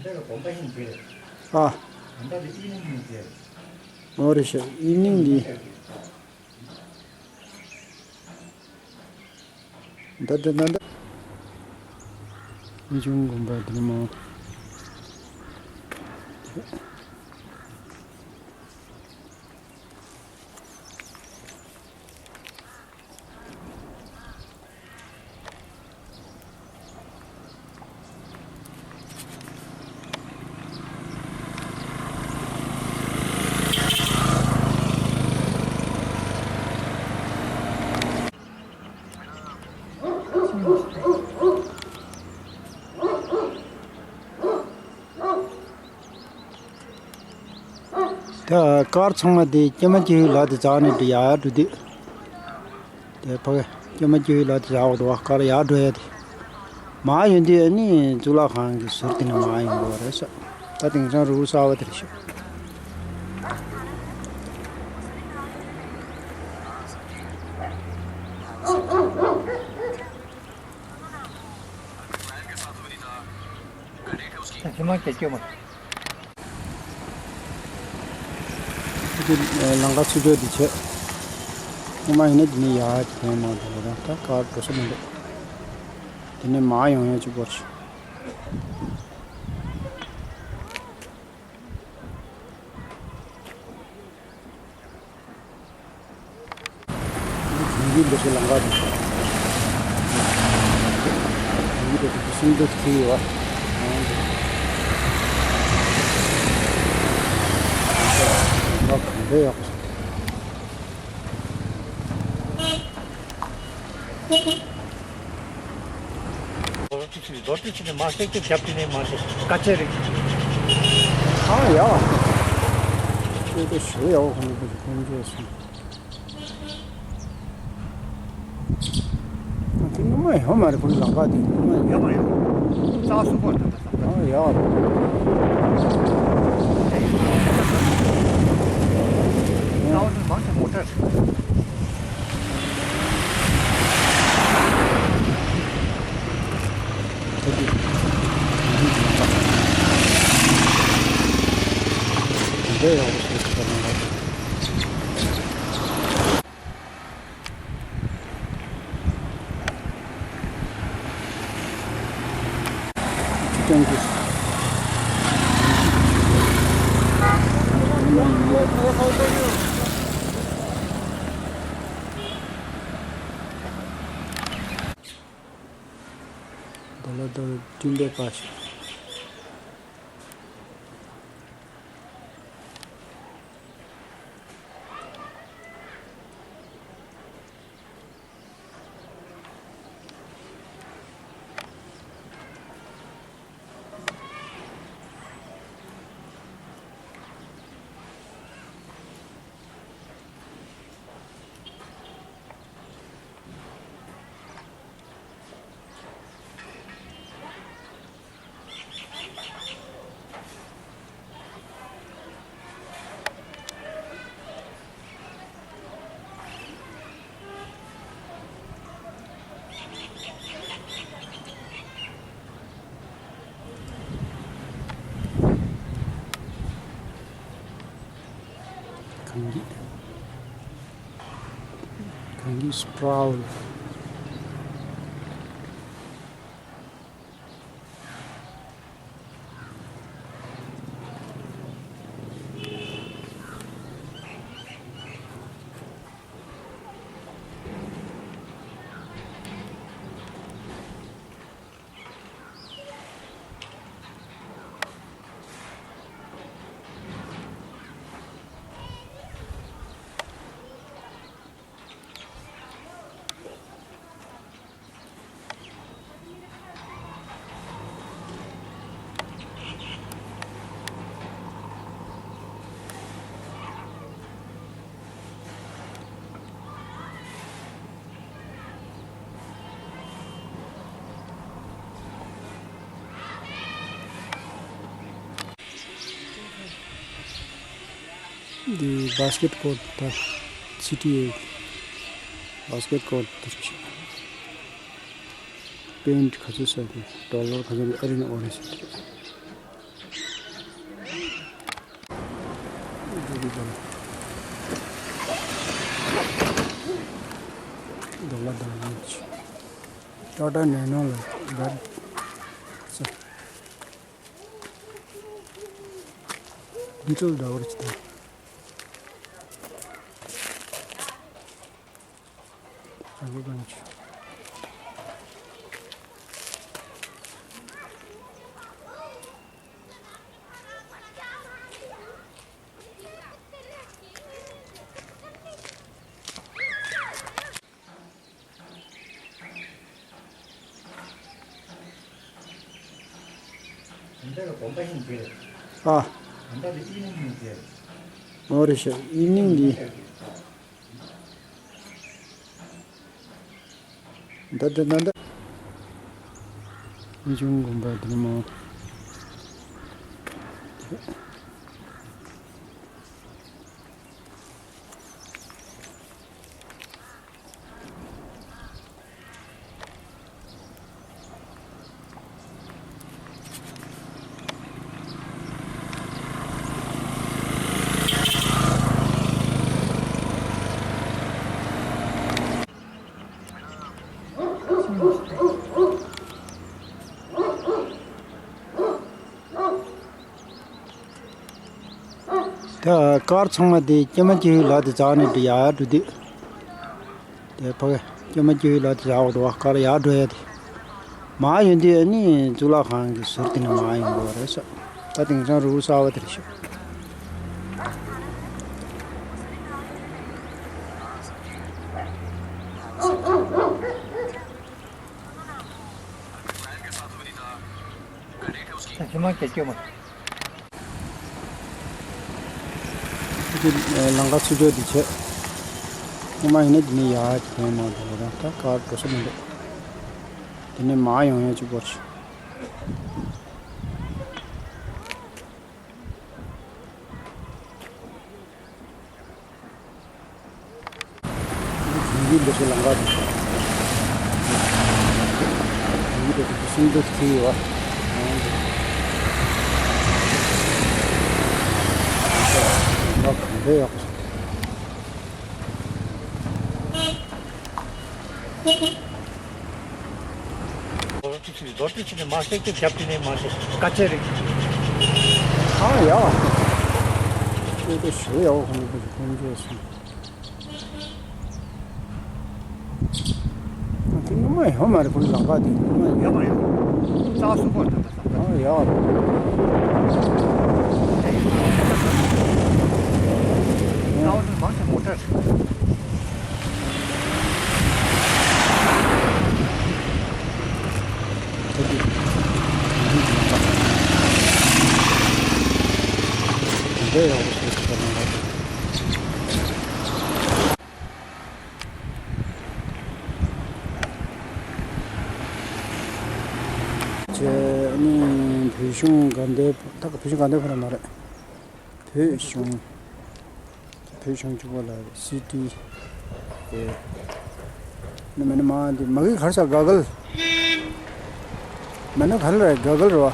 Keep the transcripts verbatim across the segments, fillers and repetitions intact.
ཨ། འོ་རེད་ཤག་ཨི་ནིང་འདི། ད་ད་ད་ད། མི་ཆུང་དགོན་པ་འདི་ནས་མ། ད་ཀར་ཚང་མ་དེ་ཀྱེ་མ་ཀྱེ་ཧུའི་ལ་དེ་འཛེགས་ནས་འགྲོ་ཡ་འགྲོ་དུས། དེ་ཕ་གི་ཀྱེ་མ་ཀྱེ་ཧུའི་ལ་དེ་འཛེགས་འོ་དོ་བ་ཀར་ཡར་འགྲོ་ཡ་དེ། མར་ཡོང་དུས་ཨ་ནི་གཙུག་ལག་ཁང་གི་ཟུར་དེ་ནས་མར་ཡོང་དགོས་རེད་ས། ད་དེང་སང་རི་བོ་གསར་པ་དེར་ཤོག་ཁྱེད་མ་སྐད་སྐྱོ་མ། འདི་ལམ་ཁ་ཚུར་ཕྱོགས་འདི་བྱས། སྔོན་མ་ཡིན་ན་འདི་ནས་ཡར་གྱི་ཕན་མ་འདུག་ར། ད་གར་འགྲོ་ས་མི་འདུག་འདི་ནས་མར་ཡོང་ཡ་གཅིག་པོ་རེད། འདི་འདི་འདི་ཚོ་ལམ་ཁ་འདི། འདི་འདི་ཚོ་སུམ་མདོ་ཁྱེར་ཡོད་པ། ང་གང་འདྲ་ཡག་པོ། རྡོ་རྩིག་ནས་མ་ཤེས་ཀྱི་རྒྱབ་དེ་ནས་མ་ཤེས་དཀའ་ཚེགས་རེད། ཨ་ཡ། ཁྱོད་ཚོ་ཞེ་ཡག་པོ་གོན་གོན་རྒྱུ་སོང་། དེ་སྔོན་མ་ཡོད་མ་རེད། ཁོ་ལམ་ཁ་དེ་སྔོན་མ་ཡོད་མ་ཡོད། རྩ་བ་གསུམ་པོ་འདུག་ཨ་ཡ། རྩ་བ་དེ་མང་ཆེ་མོ་ཊ་རེད། ད་ལ་ད་ལ་སྤྲིན་པའི་བཀའ་ཤག་གངས་རི། གངས་རི་སྤྲེའུ། འདི་བྷ་སི་ཀེ་ཊི་ཀོརཊ་དང་སི་ཊི་ཨེ་བྷ་སི་ཀེ་ཊི་ཀོརཊ་དེ་རེད། པེན་ཊི་ག་ཚོད་ཟ་གི་ཌོ་ལར་ག་ཚོད་ཨ་རི་ནས་ཨོ་རེད་ཟེར་གི་རེད། ཌོ་ལར་ཌོ་ལར་ཡིན་ཆུ། ཊ་ཊ་ནན་ནོ་ལ་ཌོ་ལར་ས། ཀུན་གཙོ་ཌོ་ལར་ཆུ་དང་། ཨ་གོ་གང་ཆུ། ཨ། འོ་རེད་ཤག་ཨི་ནིང་འདི། ད་ད་ད་ད། མི་ཆུང་དགོན་པ་འདི་མོ། ད་ཀར་ཚང་མ་དེ་སྐྱེས་མ་སྐྱེས་ལ་དེ་འཛེགས་ནས་འགྲོ་ཡ་འགྲོ་དུས། དེ་ཕ་གི་སྐྱེས་མ་སྐྱེས་ལ་དེ་འཛེགས་འགྲོ་བ་ཀར་ཡར་འགྲོ་ཡ་དེ། མར་ཡོང་དུས་ཨ་ནི་གཙུག་ལག་ཁང་གི་ཟུར་དེ་ནས་མར་ཡོང་དགོས་རེད་ས། ད་དེང་སང་རུལ་གསར་བ་དེ་རེད་ཤག་ད་ཁྱི་མ་སྐྱེ་སྐྱོ་མ། ལམ་ཁ་ཚུར་ཕྱོགས་འདི་བྱས། སྔོན་མ་ཡིན་ན་འདི་ནས་ཡར་གྱི་ཕན་མང་དུ་རང་ད་གར་འགྲོ་ས་མི་འདུག་འདི་ནས་མར་ཡོང་ཡ་གཅིག་པོ་རེད། ཡིན་གྱི་འདི་ཚོ་ལམ་ཁ་འདི། ཡིན་གྱི་འདི་ཚོ་སུམ་མདོ་ཁྲིད་ཡོད་པ། ལམ་ཁ་གང་འདྲ་ཡག་པོ། རྡོ་ཏི་ཆི་རྡོ་ཏི་ཆི་ནས་མ་ཤེས་ཀྱི་རྒྱབ་ཏི་ནས་མ་ཤེས་དཀའ་ཚེ་རེད། ཨ་ཡ། ཁྱོད་ཚོ་ཞེ་ཡག་པོ་ཁོང་ཚོ་ཁོང་ཚོ་སོང་། དེ་ངོ་མ་ཡོད་མ་རེད་ཁོང་ལམ་ཁ་དེ་ངོ་མ་ཡོད་མ་ཡོད། རྩ་སུ་ཁོ་ད་ད་ས། ཨ་ཡ། རྩ་བ་དེ་མང་ཆེ་མོ་ཊ་རེད། ནི་བོད་གཞུང་དགའ་ལྡན་ཕོ། ད་ག་བོད་གཞུང་དགའ་ལྡན་ཕོ་ར་མ་རེད། བོད་གཞུང་། བོད་གཞུང་གཅིག་པོ་ལ་སི་ཏི། ཨེ། ནི་མ་ནི་མ་འདི་མ་གི་གར་ས་ག་གལ། མ་ནི་ག་ལ་ར་ག་གལ་ར་བ།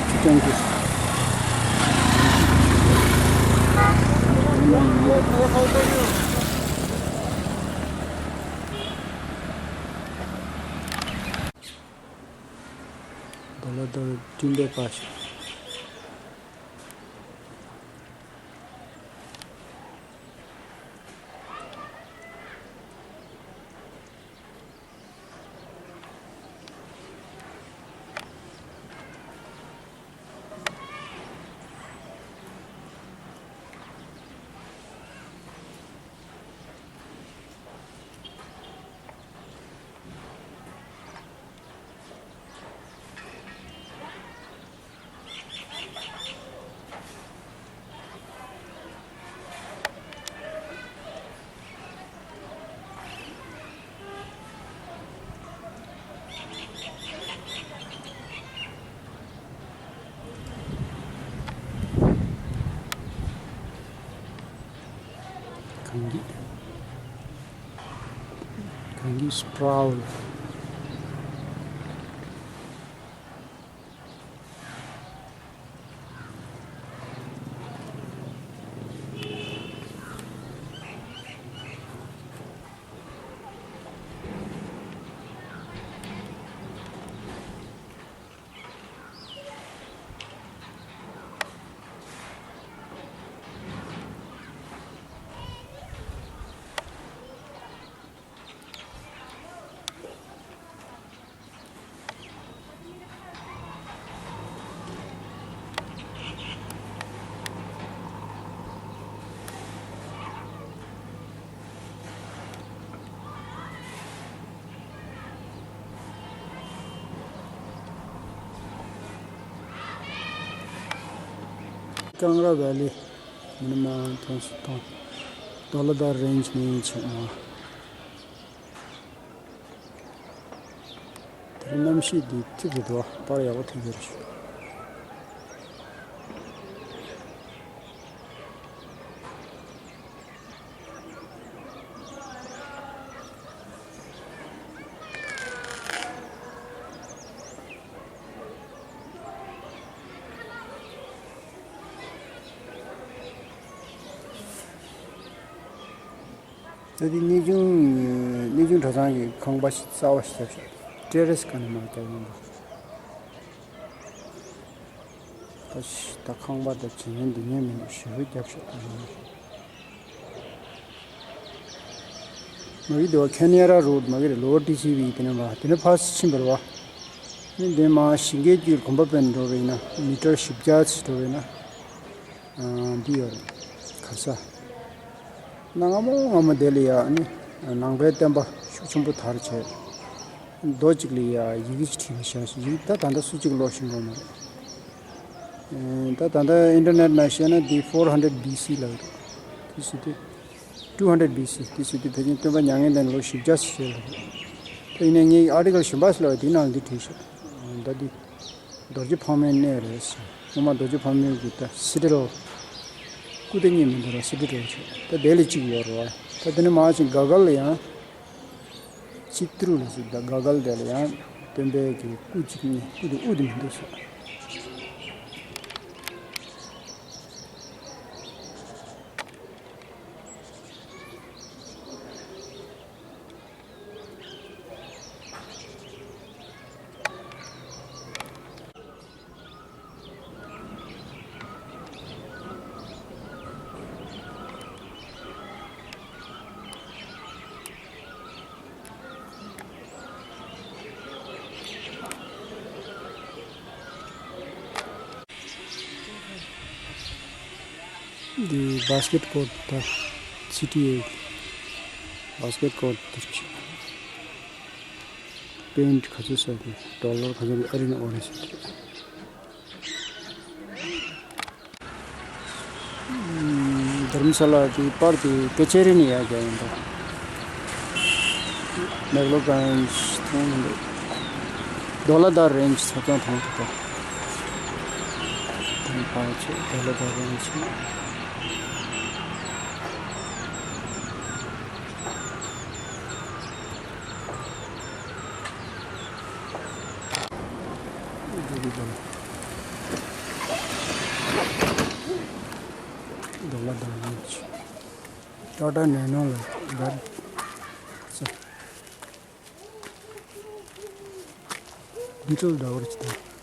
ཅི་ཅང་གི། ཌོ་ལར་ཌོ་ལར་བདུན་པའི་པ་ཞིག་གངས་ཀྱི་གངས་ཀྱི་སྤྲེའུ། ཀང་ར་ཝེ་ལི། མི་ནི་མ་མཐོང་སུ་མཐོང་། ཌོ་ལ་དར་རེན་ཇི་ནས་ཆེ་མ། དེ་རིང་གནམ་གཤིས་འདི་ཐིག་གི་འདུག་པར་ཡག་པོ་ཐིག་གི་རེད། ད་དེ་གནས་ཆུང་གནས་ཆུང་གྲྭ་ཚང་གི་ཁང་པ་ཞིག་གསར་པ་ཞིག་བརྒྱབ་ཤག་ཊེ་རེ་སི་ག་ནས་མར་བརྒྱབ་ཡོང་འདུག་ད་ཤི་ད་ཁང་པ་ད་བྱེད་ཉན་འདི་ཉན་མི་འདུག་ཞེ་པོ་བརྒྱབ་ཤག་ད་ཡིན་ན། མ་གི་དེ་བ་ཁེ་ནི་ར་རོ་ཌི་མ་གི་རེད། ལོ་ཨར་ཊི་སི་བི་དེ་ནས་མ་དེ་ནས་ཕར་ཕྱིན་པ་རེད་བ། ནི་དེ་མ་ཞིང་ཁའི་དཀྱིལ་གོམ་པ་སྤོས་ནས་འགྲོ་བ་ཡིན་ན་མི་ཊར་བཞི་བརྒྱ་ཙམ་འགྲོ་བ་ཡིན་ན། འདི་ཡོད་རེད། ག་ས། གནའ་སྔ་མོ་སྔ་མོ་དེ་ལ་ཡ་ནི་ནང་པའི་བསྟན་པ་ཤུགས་ཆེན་པོ་དར་བྱས། རྡོ་གཅིག་ལ་ཡ་ཡི་གེ་ཅིག་བྲིས་ནས་བཞག་ཤག་ཡི་གེ་ད་ད་ལྟ་སུ་གཅིག་ཀློག་ཤེས་ཀྱི་ཡོད་མ་རེད། ད་ད་ལྟ་ཨིན་ཊར་ནེཊ་ནང་བཤད་ན་འདི་ཕོར་ཧན་ཌེཌ་བི་སི་ལབ་རེད། དེ་བྱས་ཏེ་ཊུ་ཧན་ཌེཌ་བི་སི་དེ་བྱས་ཏེ་ཕལ་ཆེར་སྟོན་པ་མྱ་ངན་ལྡན་ལོ་བཞི་བརྒྱ་ཞིག་བྱས་ལ་རེད། ད་ཡིན་ནའི་ངས་ཨར་ཊི་ཀལ་གཞན་པ་ཞིག་ལ་དེའི་ནང་ལ་འདི་བྲིས་ཤག་ད་འདི། རྡོ་རྗེ་ཕག་མོའི་གནས་རེད་ཟེར། སྔོན་མ་རྡོ་རྗེ་ཕག་མོའི་གི་ད་སི་ཏི་རོ། སྐུ་དེ་གཉིས་མི་འདུག་ར་སི་ཏི་རོ་ཆེ། ད་དེ་ལས་གཅིག་ཡོད་རེད་བ། ད་དེ་ནས་མར་ཕྱིན་ག་གལ་ལ་ཡང་། ཅི་ཏི་རུ་ལ་ཟེར་ད་ག་གལ་དེ་ལ་ཡང་སྟོན་པའི་གི་སྐུ་གཅིག་གཉིས་སྐུ་དེ་དབུ་དེ་མི་འདུག་ཟེར། འདི་བྷ་སི་ཀེཊ་ཀོརཊ་དང་སི་ཊི་ཨེ་བྷ་སི་ཀེཊ་ཀོརཊ་དེ་རེད། པེན་ཊི་ག་ཚོད་ཟ་དགོས། ཌོ་ལར་ག་ཚོད་ཨ་རི་ནས་ཨོ་རེད་ཟེར་དེ་རེད། དྷརམ་ས་ལ་དེ་པར་དེ་ཀེ་ཆེ་རི་ནས་ཡར་རྒྱག་ཡིན་པ། མེག་ལོ་གན་ཇི་མཐོང་མི་འདུག་ཌོ་ལ་དར་རེན་ཇི་ཚོ་ཚང་མཐོང་ཐུབ་པ། དེ་ཕར་ཚུར་ཌོ་ལ་དར་རེན་ཇི། ཌོ་ལ་དར་རེན་ཇི། ཊ་ཊ་ནེ་ནོ་ལ་དར། ལི་ཊལ་ཌའོར་ཅིག་དང་།